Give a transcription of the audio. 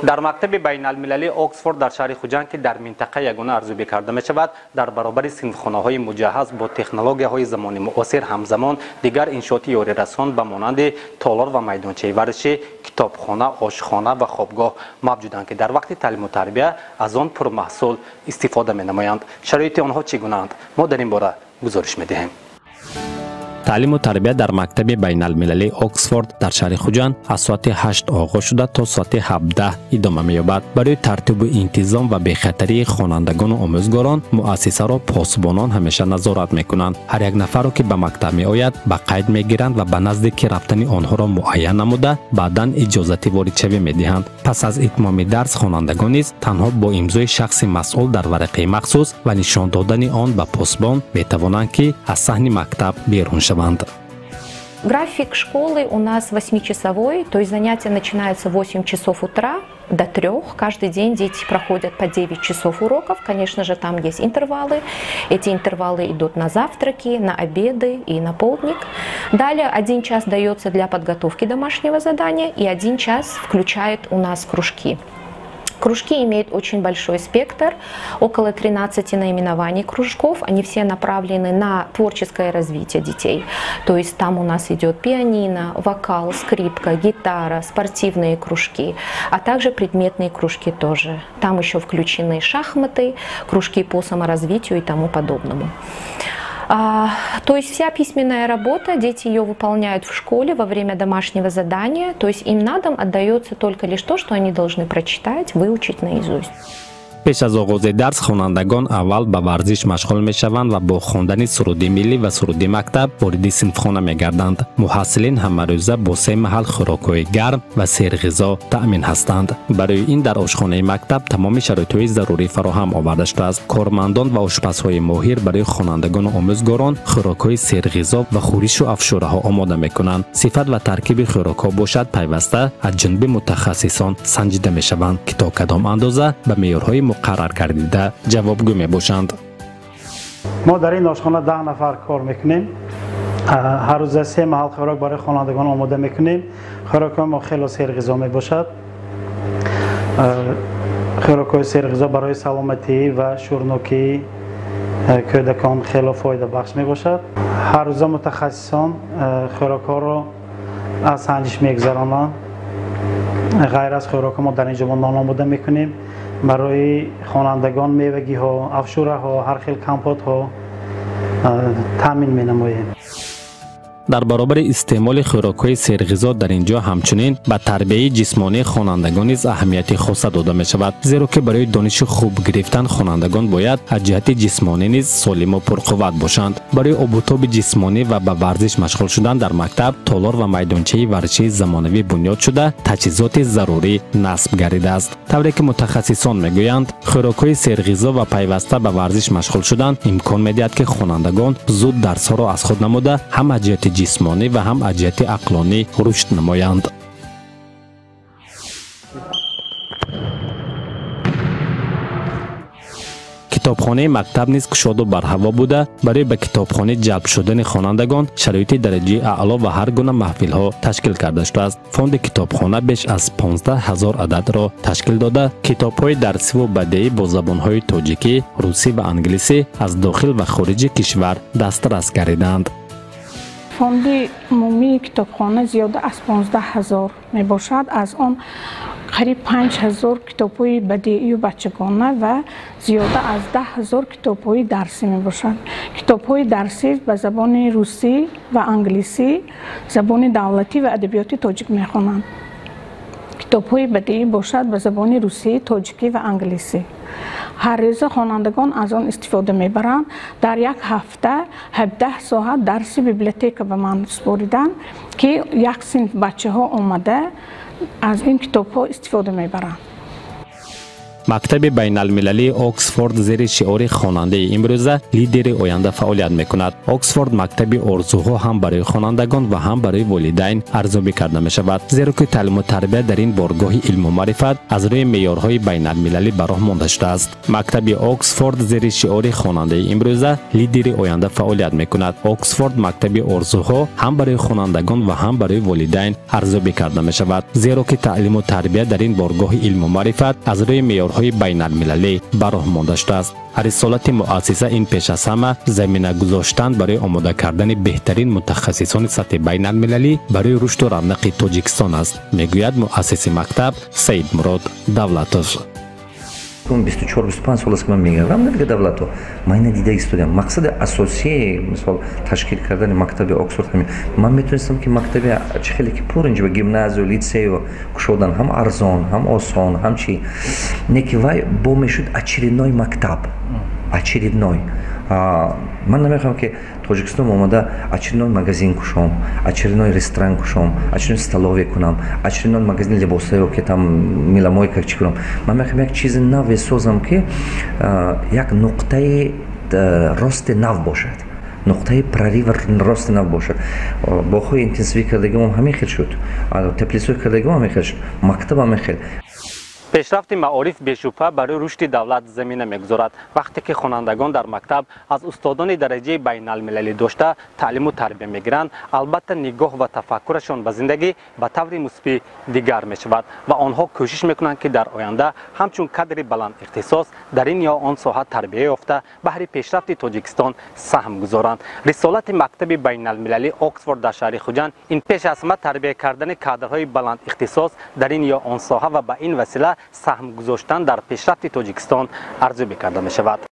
Дар мактаби байналмилалии Оксфорд дар шаҳри Хуҷанд, ки дар минтақа ягона арзёбӣ карда мешавад, дар баробари синфхонаҳои муҷаҳҳаз бо технологияҳои замони муосир, ҳамзамон дигар иншооти ёрирасон ба монанди толор ва майдончаи варзишӣ, китобхона, ошхона ва хобгоҳ мавҷуданд, ки дар вақти таълиму тарбия аз он пурмаҳсул истифода менамоянд. Шароити онҳо чӣ гунаанд? Мо дар ин бора гузориш медиҳем. Таълиму тарбия дар мактаби байналмилалии Оксфорд дар шаҳри Хуҷанд аз соати 8 оғоз шуда то соати 17 идома меёбад. Барои тартибу интизом ва бехатарии хонандагону омӯзгорон муассисаро посбонон ҳамеша назорат мекунанд. Ҳар як нафарро, ки ба мактаб меояд, ба қайд мегиранд ва ба назди ки рафтани онҳоро муайян намуда, баъдан иҷозати воридшавӣ медиҳанд. Пас аз итмоми дарс хонандагон низ танҳо бо имзои шахси масъул дар варақаи махсус ва нишон додани он ба посбон метавонанд, ки аз саҳни мактаб берун шаванд. График школы у нас 8-часовой, то есть занятия начинаются в 8 часов утра до 3. Каждый день дети проходят по 9 часов уроков. Конечно же, там есть интервалы. Эти интервалы идут на завтраки, на обеды и на полдник. Далее 1 час дается для подготовки домашнего задания и 1 час включает у нас кружки. Кружки имеют очень большой спектр, около 13 наименований кружков, они все направлены на творческое развитие детей. То есть там у нас идет пианино, вокал, скрипка, гитара, спортивные кружки, а также предметные кружки тоже. Там еще включены шахматы, кружки по саморазвитию и тому подобному. То есть вся письменная работа, дети ее выполняют в школе во время домашнего задания, то есть им на дом отдается только лишь то, что они должны прочитать, выучить наизусть. Пеш аз оғози дарс хонандагон аввал ба варзиш машғул мешаванд ва бо хондани суруди миллӣ ва суруди мактаб вориди синфхона мегарданд. Муҳассилин ҳамарӯза бо се маҳал хӯрокҳои гарм ва серғизо таъмин ҳастанд. Барои ин дар ошхонаи мактаб тамоми шароитҳои зарурӣ фароҳам оварда шудааст. Кормандон ва ошпазҳои моҳир барои хонандагону омӯзгорон хӯрокҳои серғизо ва хӯришу афшураҳо омода мекунанд. Сифат ва таркиби хӯрокҳо бошад пайваста аз ҷониби мутахассисон санҷида мешаванд, ки то кадом андоза ба меъёрҳои муқаррар гардида ҷавобгӯ мебошанд. Мо дар ин ошхона 10 нафар кор мекунем. Ҳар рӯза се маҳал хӯрок барои хонандагон омода мекунем. Хӯрокҳои мо хело серғизо мебошад. Хӯрокҳои серғизо барои саломатӣ ва шӯрнокии кӯдакон хело фоидабахш мебошад. Ҳар рӯза мутахассисон хӯрокҳоро аз санҷиш мегузаронанд. Ғайр аз хӯрокҳо мо дар ин ҷо нон омода мекунем. Барои хонандагон мевагиҳо, афшураҳо, ҳар хел компотҳо таъмин менамоем. Дар баробари истеъмоли хӯрокҳои серғизо дар ин ҷо ҳамчунин ба тарбияи ҷисмонии хонандагон низ аҳамияти хоса дода мешавад, зеро ки барои дониши хуб гирифтан хонандагон бояд аз ҷиҳати ҷисмонӣ низ солиму пурқувват бошанд. Барои обутоби ҷисмонӣ ва ба варзиш машғул шудан дар мактаб толор ва майдончаи варзишии замонавӣ бунёд шуда, таҷҳизоти зарурӣ насб гардидааст. Тавре ки мутахассисон мегӯянд, хӯрокҳои серғизо ва пайваста ба варзиш машғул шудан имкон медиҳад, ки хонандагон зуд дарсҳоро аз худ намуда ҳам аз ҷиҳати ҷисмонӣ ва ҳам аз ҷиҳати ақлонӣ рушд намоянд. Китобхонаи мактаб низ кушоду барҳаво буда, барои ба китобхона ҷалб шудани хонандагон шароити дараҷаи аъло ва ҳар гуна маҳфилҳо ташкил карда шудааст. Фонди китобхона беш аз 15 ҳазор ададро ташкил дода, китобҳои дарсиву бадеӣ бо забонҳои тоҷикӣ, русӣ ва англисӣ аз дохил ва хориҷи кишвар дастрас гардиданд. Фонди умумии китобхона зиёда аз 15 ҳазор мебошад. Аз он қариб 5 ҳазор китобҳои бадеию бачагона ва зиёда аз 10 ҳазор китобҳои дарсӣ мебошад. Китобҳои дарсӣ ба забони русӣ ва англисӣ, забони давлатӣ ва адабиёти тоҷик мехонанд. Китобҳои бадеӣ бошад ба забони русӣ, тоҷикӣ ва англисӣ. Ҳар рӯза хонандагон аз он истифода мебаранд. Дар як ҳафта 17 соат дарси библиотека ба ман супориданд, ки як синф бачаҳо омада аз ин китобҳо истифода мебаранд. Мактаби байналмилалии Оксфорд зери шиори «Хонандаи имрӯза – лидери оянда» фаъолият мекунад. Оксфорд мактаби орзуҳо ҳам барои хонандагон ва ҳам барои волидайн арзёбӣ карда мешавад, зеро ки таълиму тарбия дар ин боргоҳи илму маърифат аз рӯи меъёрҳои байналмилалӣ ба роҳ монда шудааст. Мактаби Оксфорд зери шиори «Хонандаи имрӯза – лидери оянда» фаъолият мекунад. Оксфорд мактаби орзуҳо ҳам барои хонандагон ва ҳам барои волидайн арзёбӣ карда мешавад, зеро ки таълиму тарбия дар ин боргоҳи илму маърифат аз рӯи меъёрҳои байналмилалӣ ба роҳ монда шудааст. Рисолати муассиса ин пеш аз ҳама замина гузоштан барои омода кардани беҳтарин мутахассисони сатҳи байналмилалӣ барои рушду равнақи Тоҷикистон аст, мегӯяд муассиси мактаб Саидмурод Давлатов. 24-25 сол аст, ки ман мегардам дар давлатҳо, ман ина дида истодиам. Мақсади асосии, мисол, ташкил кардани мактаби Оксфорд ҳамин. Ман метавонистам, ки мактаби чӣ хеле ки пур инҷо гимназию литсею кушодан ҳам арзон, ҳам осон, ҳам чи не, ки вай бо мешуд очередной мактаб, очередной. Ман намехоҳам, ки Тоҷикистон омада очередной магазин кушом, очередной ресторан кушом, очередной столовая кунам, очередной магазин либосаё, ки там мыломойка чӣ кунам. Ман мехоҳам як чизи наве созам, ки як нуқтаи рости нав бошад, нуқтаи прорыва, рости нав бошад. Боғҳои интенсивӣ кардагимон ҳамин хел шуд, теплицаҳои кардагимон ҳамин хел шуд, мактаб ҳамин хел. Пешрафти маориф бешубҳа барои рушди давлат замина мегузорад. Вақте ки хонандагон дар мактаб аз устодони дараҷаи байналмилалӣ дошта таълиму тарбия мегиранд, албатта, нигоҳ ва тафаккурашон ба зиндагӣ ба таври мусбӣ дигар мешавад ва онҳо кӯшиш мекунанд, ки дар оянда ҳамчун кадри баланд ихтисос дар ин ё он соҳа тарбия ёфта, баҳри пешрафти Тоҷикистон саҳм гузоранд. Рисолати мактаби байналмилалии Оксфорд дар шаҳри Хуҷанд ин пеш аз ҳама тарбия кардани кадрҳои баланд ихтисос дар ин ё он соҳа ва ба ин васила саҳм гузоштан дар пешрафти Тоҷикистон арзёбӣ карда мешавад.